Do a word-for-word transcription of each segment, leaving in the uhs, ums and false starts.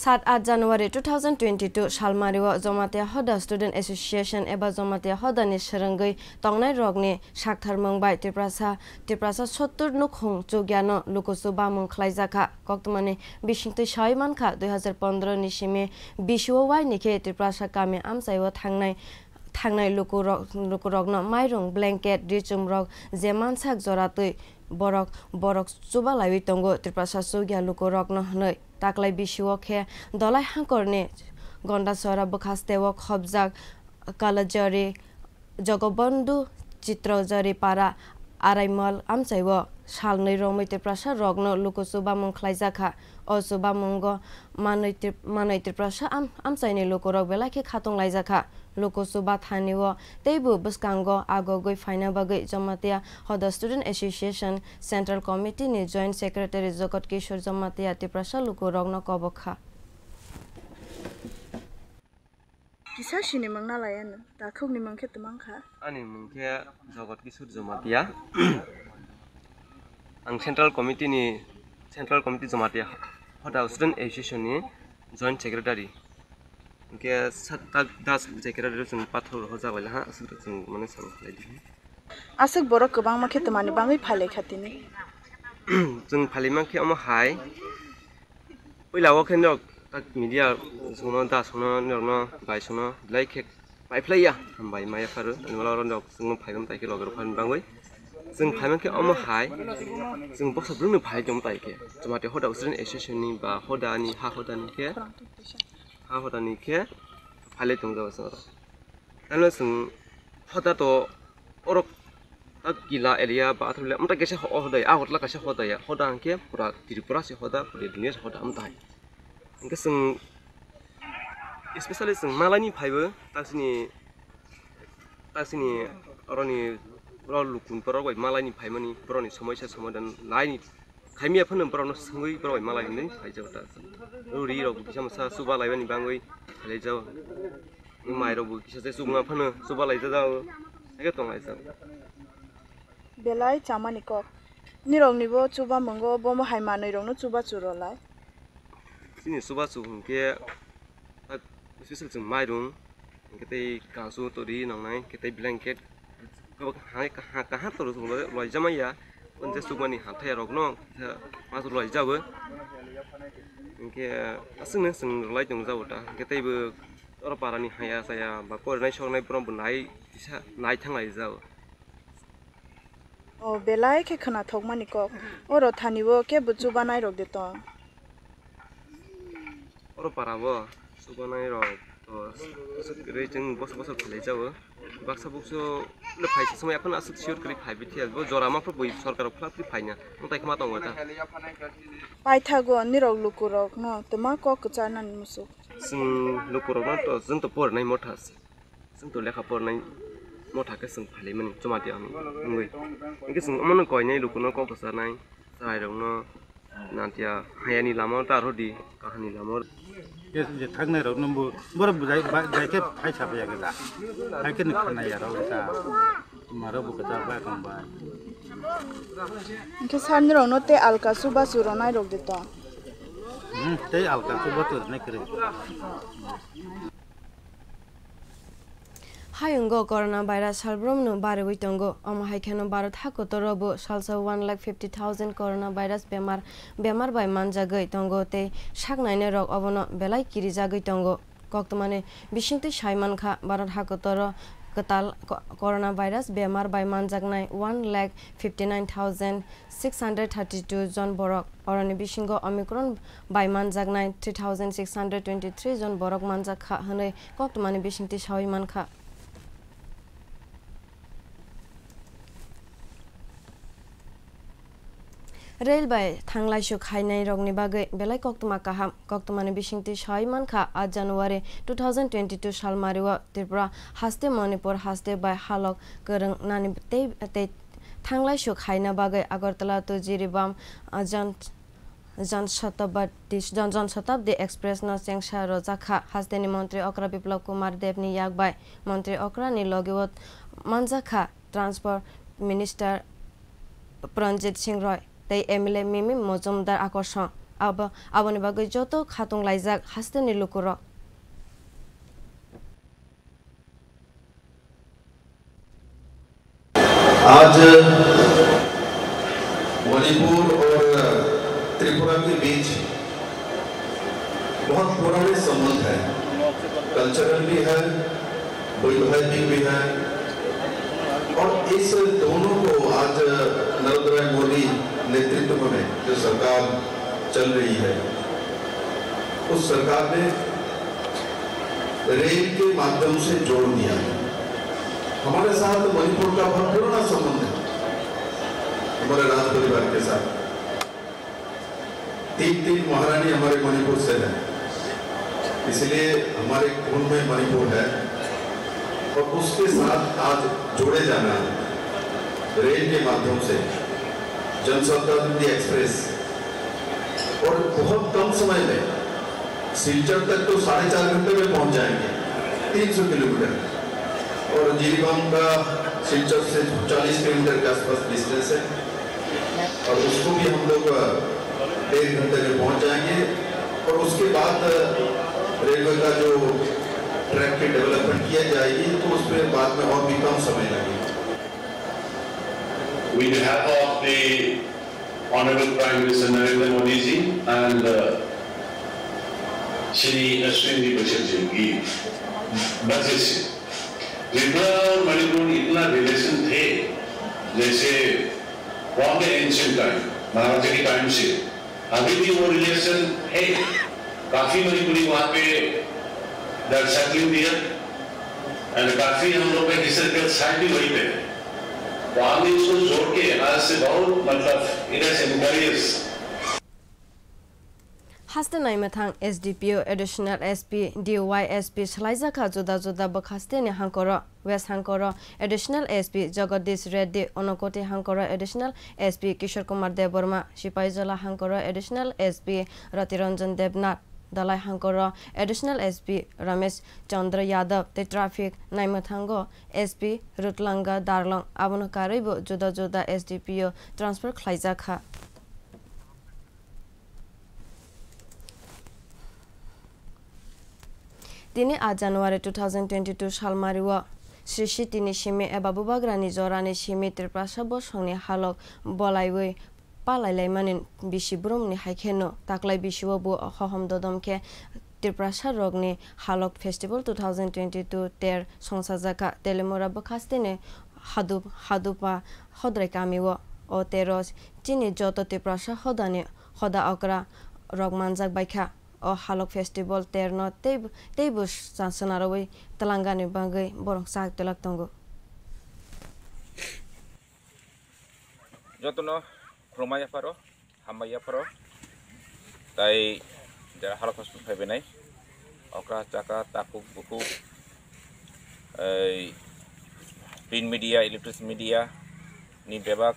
Sat aath January two thousand twenty-two salmario Jamatia Hoda Student Association eba Jamatia Hoda ni swrwngwi tongnai rokni saktharmung bai Tiprasa, Tiprasa sottur nukhung chugyano lukuchu bamung khlaijakha. Koktwmani bisingtwi sawi mankha, dui hazar pondro ni simi bisio waini khe Tiprasa kami amchaio thangnai, thangnai lukurok, lukurokno mairung, blanket, richum rok je mansak jora twi borok, borok chubalaiwi tongo Tiprasa chugya lukurokno hwnwi. Taklai bisio khe Dolai Hangkorni Gondasora bwkhasteo khobjak Kalajari, Jogobondhu, Chitrojari para, Araimol amchaio salnwi romwi Tiprasa rokno luku chubamung khlaijakha. O chubamungo manwi Trip-, manwi Tiprasa am-, amchaini lukurok belai khe khatung laijakha. Luku chuba thanio teibo bwskango agogwi phaina bagwi Jamatia Hoda Student Association Central Committee ni Joint Secretary Jagat Kishore Jamatia Tiprasa lukurokno kobok kha. Kisa sini mangna laya no, takhuk ni mangkhe twmang kha. Ani mung khe Jagat Kishore Jamatia. Ang Central Committee ni, Central Committee Jamatia Hoda Student Association ni Joint Secretary. Hingke sat tak das secretary rok chwng pathor rok jak lai ha, aswk rok chwng mane salo khlai di. Aswk borok kwbangma khe twmani bagwi phai lai kha tini. Chwng phai lai mankhe omo hai. Puila o khe norok tak media songno da songno norokno bai songno belai khe pai phlai ya. Hambai maya pharo ani mala oro norok chwngno phai bam tai khe loge rok phani bagwi. Chwng phai mankhe omo hai. Chwng boksa brwngno phai tong tai khe. Jamatia Hoda Student Association ni ba Hoda ni ha Hoda ni khe. Ha Hoda ni khe phai lai tong jago chwng oro. Tamo chwng Hoda to orok tak Kila area ba Atharli amta kaisa ho-, Hoda ya, Agartala kaisa Hoda ya. Hoda hwnkhe pura Tripura se Hoda, pura dunia se Hoda amta hai. Hwnkhe chwng, especially chwng malaini phaibo, taksini, taksini oroni, oro lukun borok bai malaini phaimani, borokni somoisa somadan laini khaimya phano borokno swngwi borok bai malaini phaijago ta. Ruri rok kisa masa chuba laimani bangwi khalaijago. Mai rok bo kisa se chukma phano chuba laijago. Ege tong laijak. Belai chamani kok. Nirokni bo chuba mungo, bomo hai manwi rokno chuba churo lai. Chini chuba chu hwnkhe, tak, special chwng mairung, hwnkhe tei kansu tori nangnai, hwnkhe tei blanket, kwbak hai kaha, kaha toro chwng loi, loijama ya, hwnkhe chukmani hamthai rokno, hwnkhe mas loijabo, hwnkhe aswkno chwng rwlai tongjabo ta, hwnkhe teibo oro parani haya chaya ba porinai soknai borok bo nai kisa nai thang laijabo. O belai khe khwnathokmani kok. Oro thani o kebo chubanai rok de tong? Oro para o chubanai rok to aswk kwrwi chwng bosor bosor phailaijao. Baksa bukso le phaisa swmai aphano aswk sure kwrwi phaibai thia. Bo jora ma phobwi sorkar phla phobwi phaina. Wng tai khma tongo ta. Paithago nirok lukurokno twma kok kwcharnani musuk. Chwng lukurokno to chwng to porinai motha se. Chwng to lekha pornai motha khe chwng phailaimani Jamatia wngwi. Hwnkhe chwng omono koinai lukuno kok kwcharnai, chwrairokno Jamatia hayani lama ta rwdi, kahani lama. Ke je thangnairokno bo, borok bo jai, ba, jai khe phai sa phaiya khe da. Hai khe ni khanaiya rok ta. Maro bo kwchak bai tong bai. Hwnkhe sanirokno tei alka chubachu rwnairok de tong? Hmm, tei alka chubachu rwnai kwrwi. Hayungo coronavirus salbrumno bariwi tongo. Omo hai kheno Bharat hakotoro bo salsa one lakh fifty thousand coronavirus bemar, bemar bai manjagwi tongo tei saknainai rok obono belai kirijagwi tongo. Koktwmani bisingtwi sai mankha, Bharat hakotoro kwtal co-, coronavirus bemar bai manjaknai one lakh fifty nine thousand six hundred thirty two jon borok, oroni bisingo Omicron bai manjaknai three thousand six hundred twenty three jon borok manjak kha hwnwi koktwmani bisingtwi sawi mankha. Rail bai thanglai suk hainai rokni bagwi belai koktwma kaham. Koktwmani bisingtwi sawi mankha, aath January two thousand twenty two salmario Tripura haste Manipur haste bai halok kwrwng nani tei, tei thanglai suk haina bagwi Agartala to Jiribam, ah, Jan, Jan Shatabdi, Jan, Jan Shatabdi Express no chengsa rwjak kha. Hasteni montri okra Biplab Kumar Deb ni yak bai montri okra ni logi o manjak kha Transport Minister Pranjit Singh Roy tei M L A Mimi Mojumdar akorsong. Abo, aboni bagwi joto khatung laijak hasteni lukurok. आज मणिपुर और त्रिपुरा के बीच बहुत पुराने संबंध हैं, कल्चरल भी है, वैवाहिक भी है। और इस दोनों को आज नरेंद्र भाई मोदी नेतृत्व में जो सरकार चल रही है, उस सरकार ने रेल के माध्यम से जोड़ दिया है। हमारे साथ मणिपुर का बहुत पुराना संबंध है, हमारे राज परिवार के साथ। तीन तीन महारानी हमारे मणिपुर से हैं, इसलिए हमारे खून में मणिपुर है। और उसके साथ आज जोड़े जाना रेल के माध्यम से, जनशताब्दी एक्सप्रेस, और बहुत कम समय में सिलचर तक तो साढ़े चार घंटे में पहुंच जाएंगे, तीन सौ किलोमीटर, और जिरीबाम का सिलचर से चालीस किलोमीटर के आसपास डिस्टेंस है, और उसको भी हम लोग, अ, डेढ़ घंटे में पहुंच जाएंगे। और उसके बाद, अ, रेलवे का जो ट्रैक की डेवलपमेंट किया जाएगी, तो उसमें बाद में और भी कम समय लगेगा। On behalf of the Honorable Prime Minister Narendra Modi ji and, uh, Shri Ashwini Vaishnaw ji, Vaishnaw ji, Tripura और मणिपुर में इतना रिलेशन थे, जैसे from the ancient time, महाराजा के टाइम से अभी भी वो रिलेशन है। काफी मणिपुरी वहाँ पे दर सेटलिंग दिया, एंड काफी हम लोग का हिस्टोरिकल साइट भी वहीं पे है। तो आपने इसको जोड़ के आज से बहुत, मतलब, it has encourage. Haste naima thang S D P O, Additional S P, D Y S P swlaijakha juda juda bwkhasteni hangkoro. West hangkoro Additional S P Jagadish Reddy, Unakoti hangkoro Additional S P Kishore Kumar Debbarma, Sipaijola hangkoro Additional S P Ratiranjan Debnath, Dalai hangkoro Additional S P Ramesh Chandra Yadav tei traffic naima thango S P Rutlanga Darlong. Abono karwibo juda juda S D P O transfer khlaijakha. Tini a January two thousand twenty-two salmario Sri Sitini simi eba Bubagrani jorani simi Tiprasa bosongni halok bolaiwi palailaimani bisi brumni haikheno taklai bisio bo hohom dodom khe Tiprasa rokni Halok Festival two thousand twenty-two ter songsajakha Telimura bwkhasteni Hadup-, Hadupa Hodrai kamio. O tero chini joto Tiprasa hodani hoda okra rok manjak baikha. O Halok Festival terno tei, teibo chanchwnarowi twlangani bagwi borok chak twlak tongo. Jotono khulumai yapharo, hambai yapharo, tai jara Halok Festival phaibainai, okra chaka takhuk bukhuk, ei print media, electronic media ni bebak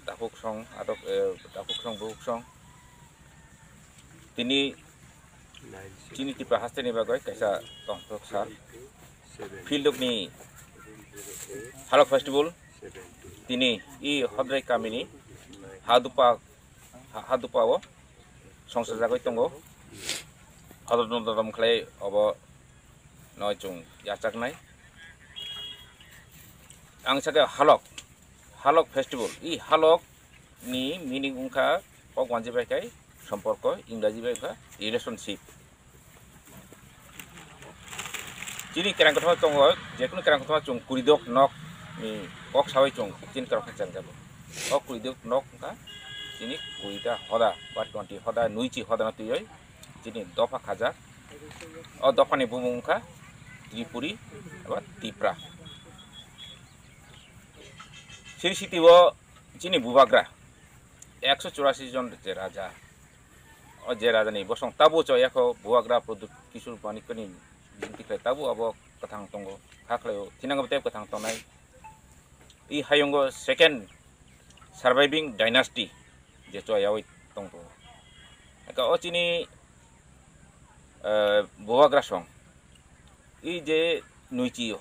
takhuk song, adok, eh, takhuk song, bukhuk song, tini chini Tipra hasteni bagwi kaisa tongthok sal. Field ni Halok Festival tini i Hodrai kamini Hadupa, ha-, Hadupa o songsa jagwi tongo. Hodor dodom khlai obo noi chwng yachaknai. Ang saka Halok, Halok Festival, i Halok ni meaning wngkha kok wanjwi bai khai somporko, Ingraji bai wngkha relationship. Chini kerang kothoma tongo, jekunu kerang kothoma chwng kuridok nok ni kok sawi chwng chini kerang khe changjago. O kuridok nok wngkha chini kurita hoda ba twenty hoda, nuichi hoda no twiwi chini dopha khajak. O dophani bumung wngkha Tripuri eba Tipra. Sri Siti o chini bubagra ekso churasi jon je raja. O je rajani bosong tabu cho ekho bubagra Pradyut Kishore Manikya ni bisingtwi khlai tabu abo kwthang tongo. Hakhlai o thinango tei kwthang tongnai. I hayungo second surviving dynasty je choyawi tongto. Eka o chini, eh, bubagra song. I je nuichi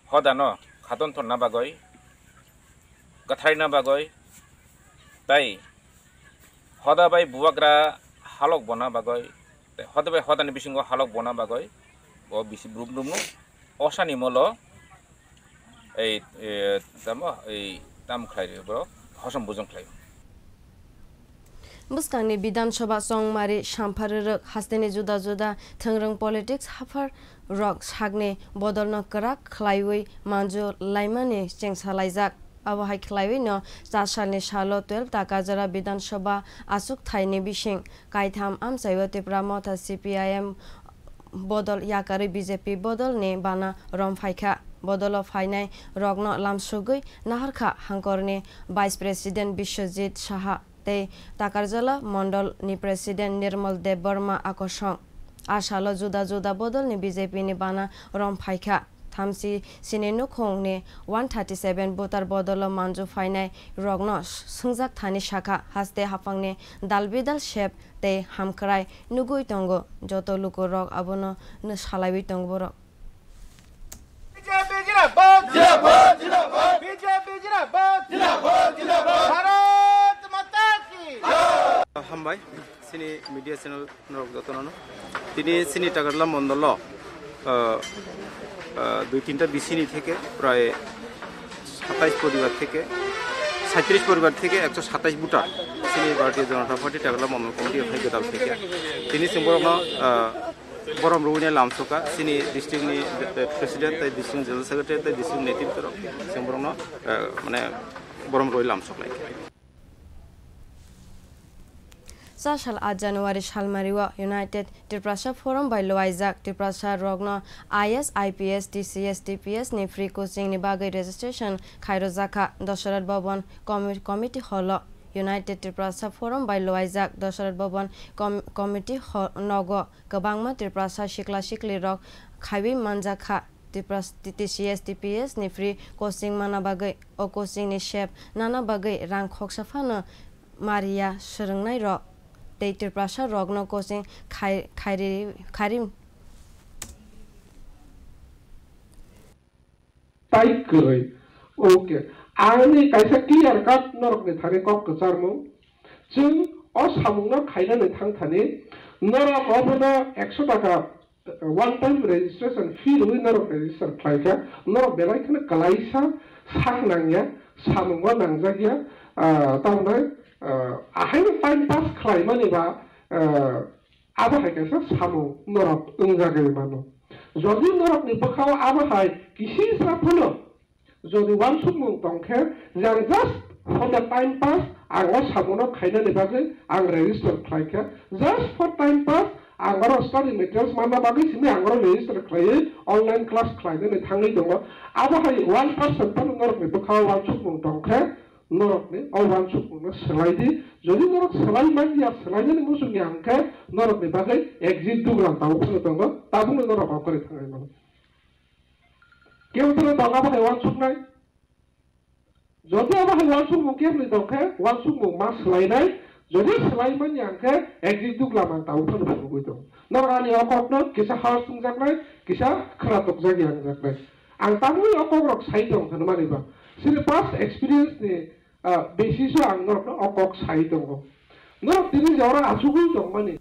hodano khaton thonna bagwi, kwtharina bagwi, tai Hoda bai bubagra halok bona bagoi, tei hoda bai hodani bisingo halok bona bagoi, bo bisi brum brumno osani molo ei, e, tamo, ei tam khlai ri borok hosom bujong khlai. Bwskangni Bidhan Sabha chongmari sampharwrwk hasteni juda juda thwngrwng politics haphar rok sakni bodolno kwrak khlaiwi manju laimani chengsa laijak. Abo hai khlaiwi no cha salni salo twelve Takarjala Bidhan Sabha achukthai ni bising kaitham amchaio Tipra Motha C P I M bodol yakarwi B J P bodolni bana rom phaikha. Bodolo phainai rokno lamsogwi naharkha Hangkorni Vice President Biswajit Saha tei Takarjala Mondol ni President Nirmal Debbarma Akosong. A salo juda juda bodolni B J P ni bana rom phaikha. Thamchi sini nukhungni one thirty seven voter bodolo manju phainai rokno swngjak thani sakha, haste haphangni dal bidal sep tei hamkrai nugwi tongo. Joto lukurok abono no salaiwi tongo borok. B J P zindabad! Zindabad, zindabad! B J P zindabad! Zindabad, zindabad! Bharat Mata ki! Hambai, sini media channel norok jotono. Tini sini Takarjala mondolo, ah, ah, dui tinta B C ni theke prai satais poribar theke, saitris poribar theke ekso satais voter sini Bharatiya Janata Party Takarjala mondol committee phai gwdal theke. Tini chwng borokno, ah, borom rwina lamsoka sini district ni, eh, president tei district general secretary tei district netritwa rok chwng borokno, eh, mane borom rwi lamsok lai. Cha sal aat January salmario United Tiprasa Forum bai loaijak Tiprasa rokno I S, I P S, T C S, T P S ni free coaching ni bagwi registration khairokjakha Dasarath Bhavan Comi-, Committee Hall o. United Tiprasa Forum bai loaijak Dasarath Bhavan Com-, Committee Hall nogo kwbangma Tiprasa sikla siklirok khaiwi manjakha. Tipras-, T T C S, T P S ni free coaching mana bagwi, o coaching ni sep nana bagwi rang khoksa phano mariya swrwngnairok tei Tiprasa rokno coaching khai-, khairi-, khairi-, Tai kwrwi. Okay. Ani kaisa clear cut norokni thani kok kwcharmung. Chwng o samungno khainani thangthani norok obono ekso taka one time registration fee rwwi norok register khlaikha, norok belai kheno kwlaisa sak nangya, samungo nangjakya, ah, tamni, ah, ahaino time pass khlaimani ba, ah, abo hai kaisa samung norok wngjagwi mano. Jodi norokni bwkhao abo hai kisisa phano jodi uansukmung tongkhe, je ang just for the time pass, ang o samungo khainani bagwi ang register khlaikha, just for time pass, ang oro study materials manna bagwi simi ang oro register khlaiwi online class khlainani thangwi tongo. Abo hai one percent phano norokni bwkhao uansukmung tongkhe, norokni o uansukmungno swlaidi. Jodi norok swlai manliya, swlainani muchungya hwnkhe norokni bagwi exit dugram tabuk phano tongo, tabukno norok okhorwi thangnai mano. Kebo phano tongo abo hai uansuknai. Jodi abo hai uansukmung keboni tongkhe, uansukmung ma swlainai. Jodi swlai manya hwnkhe, exit dugram ang tabuk phano phunugwi tongo. Norok ani o kokno kisa hao chwngjaknai, kisa khwna tokjak ya wngjaknai. Ang tamni o kokrok sai tong hwnmani ba. Chini past experience ni, ah, basis o ang norokno o kok sai tongo. Norok tini je oro achugwi tongmani.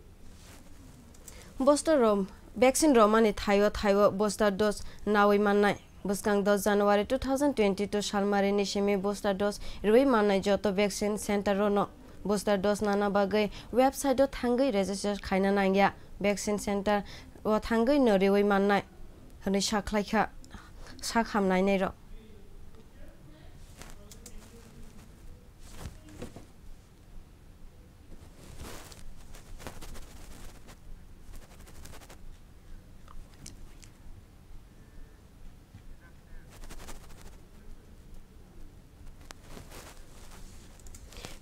Booster rom-, vaccine romani thaio thaio booster dose nawi mannai. Bwskang dos January two thousand twenty-two salmarini simi booster dose rwi mannai joto vaccine center rono. Booster dose nana bagwi website o thangwi register khaina nangya. Vaccine center o thangwi no rwi mannai hwnwi sakhlaikha sak hamnainairok.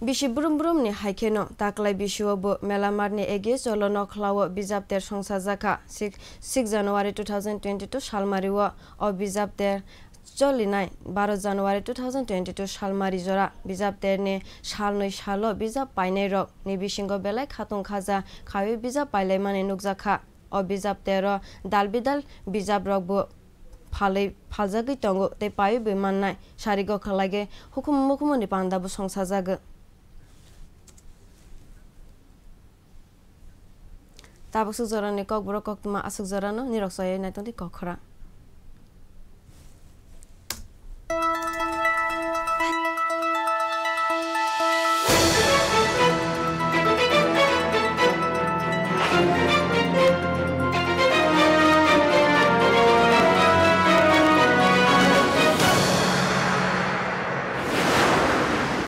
Bisi brum brum ni hai kheno taklai bisio bo Melamarni A G S Jolo Nokhlao bijap ter songsajakha. Six, six January two thousand twenty-two salmario o bijap ter cholinai baro January two thousand twenty-two salmari jora bijap terni salnwi salo bijap painairok ni bisingo belai khatung khaja khaiwi bijap pailaimani nukjakha. O bijap tero dal bidal bijaprokbo phalwi phaljagwi tongo tei paiwi mannai sarigo khlaiwi hukumu mukumuni pandabo songsajago. Tabuk swk jorani kokborok koktwma aswk jorano nirok choyai naitongdi kok khorang.